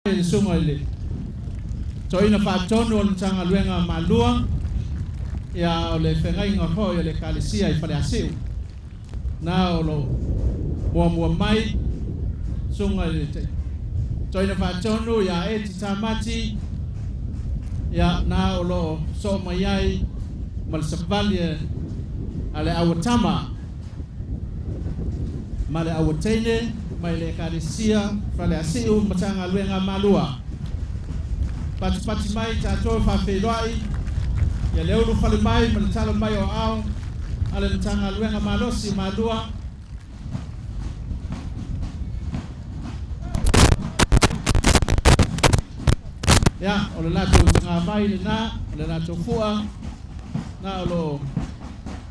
Le suga i le toina faatonu o le Matagaluega Malua, ia o le fegaiga foi o le Ekalesia i Faleasiu. Na o lo muamua mai suga i le toina faatonu ia Eti Tamati, ia na o lo so mai ai ma le savali a le auatama ma le auateine mai le Ekalesia Faleasiu Matagaluega Malua. Patipati mai tatou faafeiloai ia le ulu fale mai ma le tala mai o ao a le Matagaluega Malosi Malua. Ia o le latou tagavai lena, o le latou fua na o lo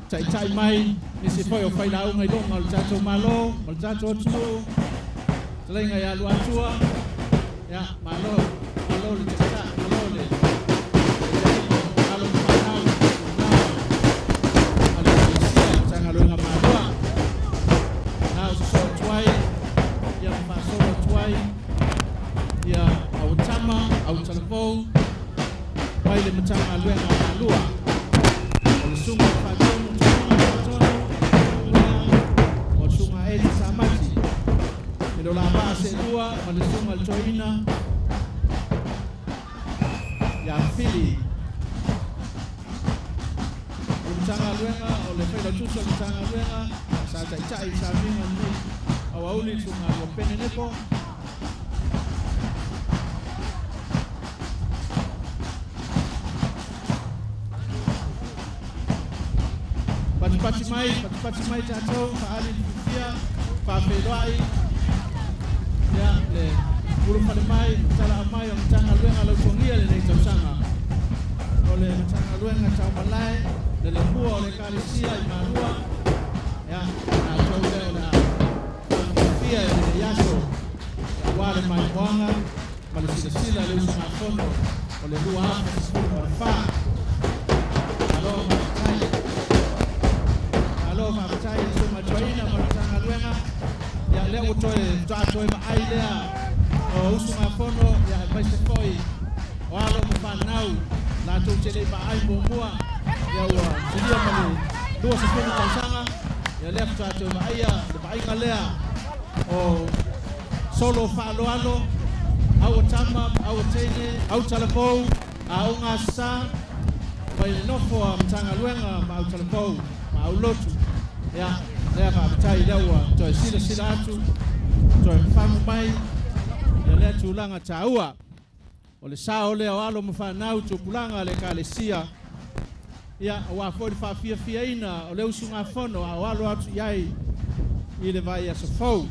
taitai mai nisi foi o failauga i luga o le tatou Malo ma le tatou atunuu talaiga ia Luatua. Ia malo, malo le taitai, malo le alo fanau na a le Ekalesia Matagaluega Malua. Na o sosoo atu ai ia ma faasolo atu ai ia auatama autalavou mai le Matagaluega Malua. O le suga faatonu faatonu o le suga Eti Samati e lo la vaa seʻelua ma le suga le toeina ia Fili. O le Matagaluega o le failautusi o le Matagaluega sa taitai i sauniga lenei auauli le suga lua Pene Nepo. Patipati mai, patipati mai tatou faali le fifia faafeiloai ia le ulufale mai tala mai o Matagaluega lautogia lenei tausaga. O le Matagaluega Taumalae le lamua o le Ekalesia i Malua, ia tatou lea o le a faafia i lenei aso aua le maimoaga ma le silasila le usugafono o le 2014. Malo faafetai, malo faafetai i le susuga toeaina ma le Matagaluega. Ia lea ua toe faatoa toe vaai lea o usugafono ia aemaise foi o alo ma fanau latou te le vaai muamua ia ua silia ma le 20 tausaga. Ia lea faatoa toe vaaia le vaaiga lea o solo faaloalo auatama auateine autalavou aoga sa mai le nofo a Matagaluega ma autalavou ma aulotu. Ia lea faafetai lea ua toe silasila atu toe famu mai ia lea tulaga taua o le sao lea o alo ma fanau tupulaga le Ekalesia. Ia aua foi le faafiafiaina o le usugafono a o alo atu i ai i le vaiaso fou.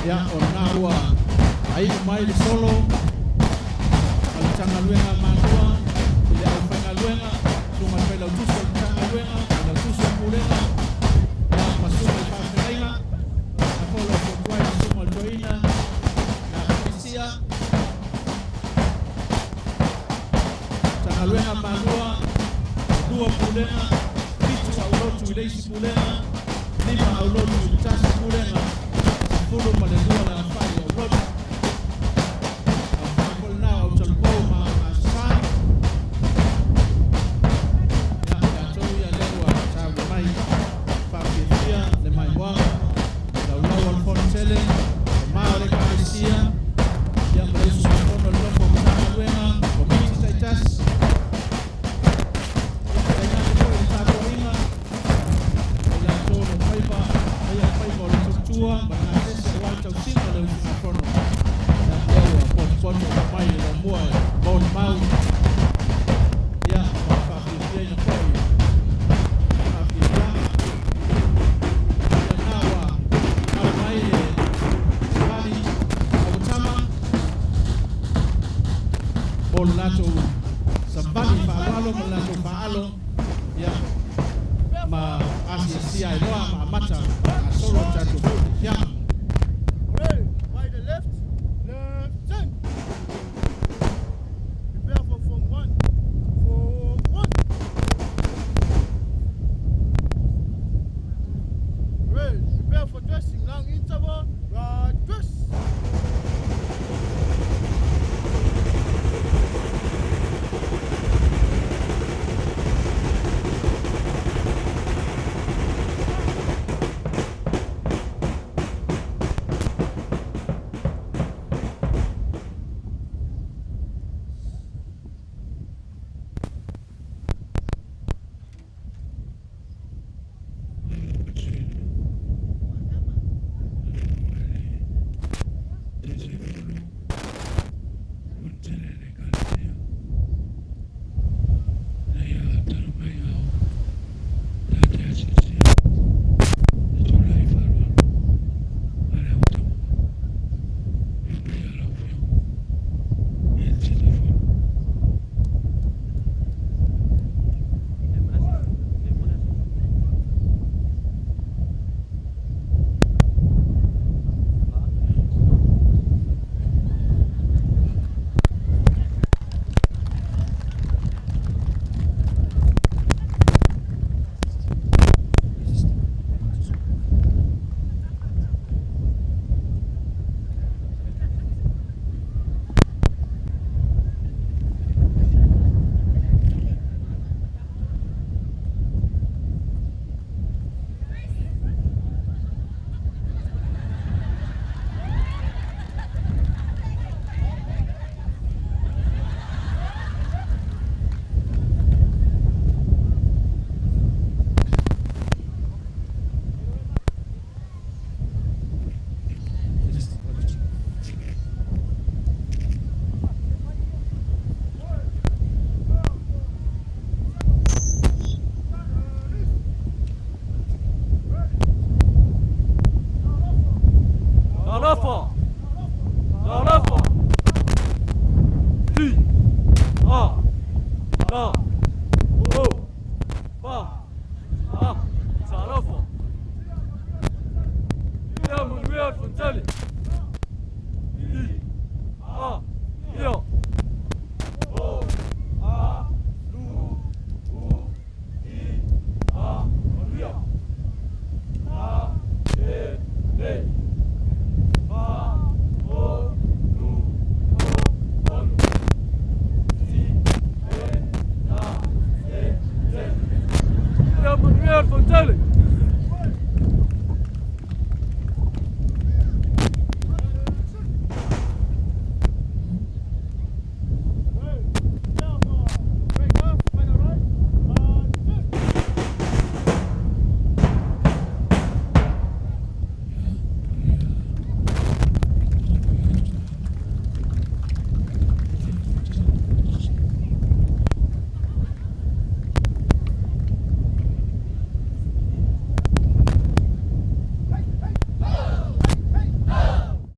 Ia o lena ua aiu mai le solo a le Matagaluega Malua i le aufaigaluega suga le failautusi o le Matagaluega, failautusi o le Pulega ia ma suga i faafeagaiga na foi o lo o tuai le suga o le toeaina ia Filisia. Matagaluega Malua lua pulega, 7 aulotu i le isi pulega, 5 aulotu i le tasi pulega, 12 le afai o aulotu. Afai foi lena o autalavou ma aogasasa. Ia tatou ia lea ua taua mai faafiafia le maimoaga laulau o le fonotele le ma o le Ekalesia ia ma le alo ia ma asiasia ai loa ma amata gasolo tatou faautautiaga. By the left, left, turn. Prepare for form 1. Form 1. Red, prepare for dressing, long interval, right dress. Manuel Fontale.